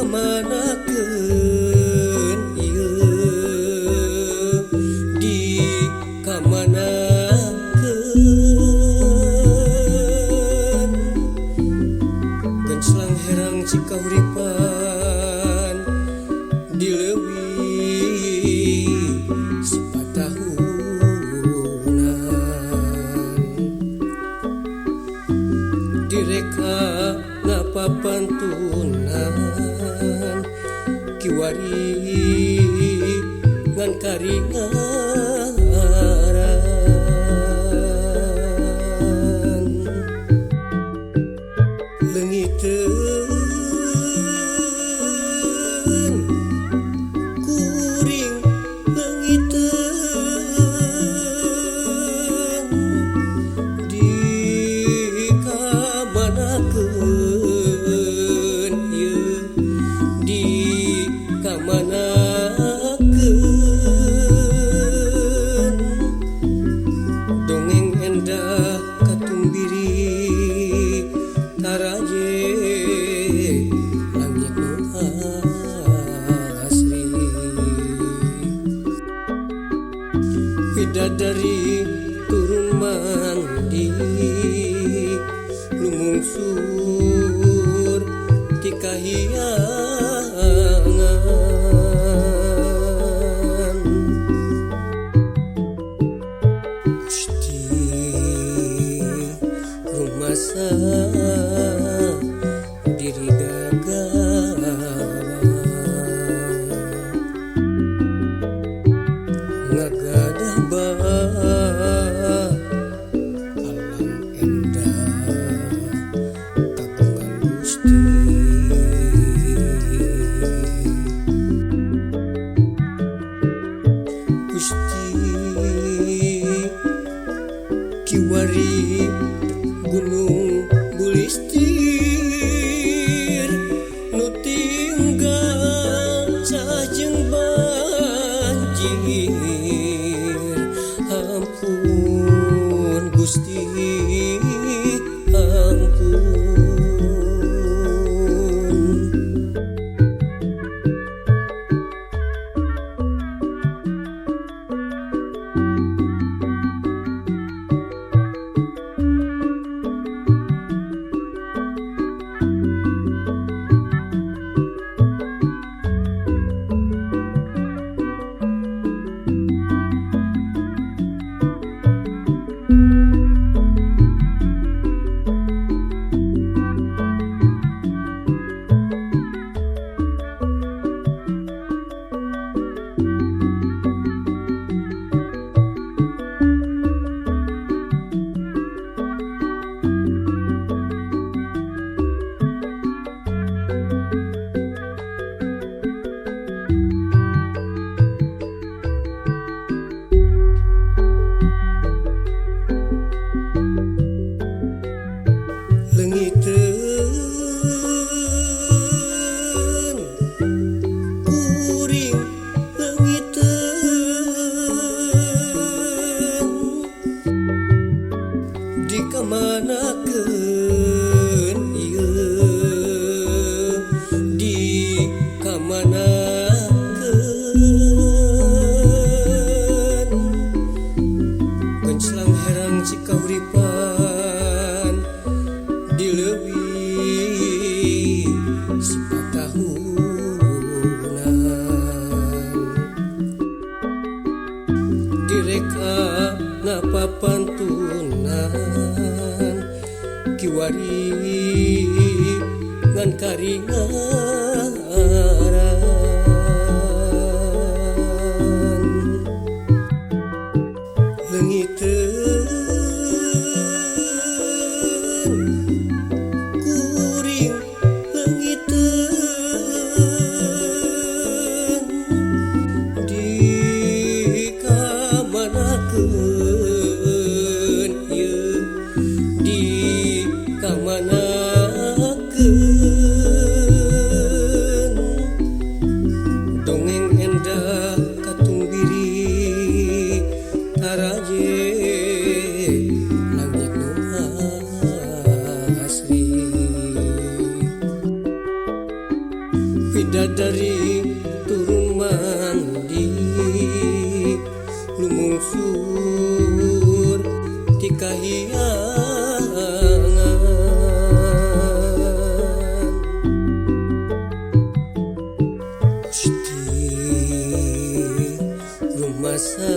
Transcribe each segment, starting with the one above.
Dikamanakeun ieu, dikamanakeun? Genclang herang cikahuripan di leuwih sipatahunan, direka ngapapantunan kiwari ngan karingaran. Leungiteun kuring, leungiteun, dikamanakeun ieu, dikamanakeun? Dongeng endah katumbiri taraje langit nu asri, bidadari turun mandi lumungsur ti kahyangan. Gusti, rumasa diri gagawa, ngagadah alam endah kagungan Gusti. Gusti, kiwari Gunung Bulistir nu tinggal sajeng banjir, ampun Gusti, ampun. Leungiteun kuring, leungiteun, dikamanakeun ieu, dikamanakeun? Genclang herang cikahuripan di leuwih sipatahunan, direka ngapapantunan kiwari ngan karingaran. Leungiteun kuring, leungiteun, dikamanakeun ieu, dikamanakeun? Bidadari turun mandi lumungsur ti kahyangan. Gusti rumasa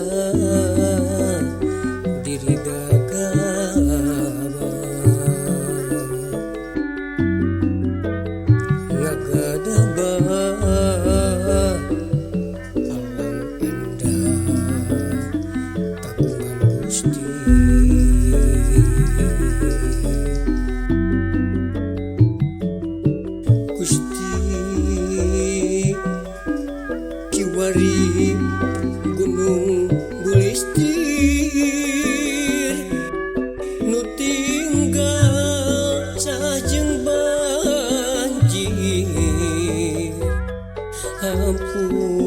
diri gagabah ngagadabah alam endah kagungan Gusti. Gusti kiwari gunung Gulistir nu tinggal sajeng banjir. Ampun.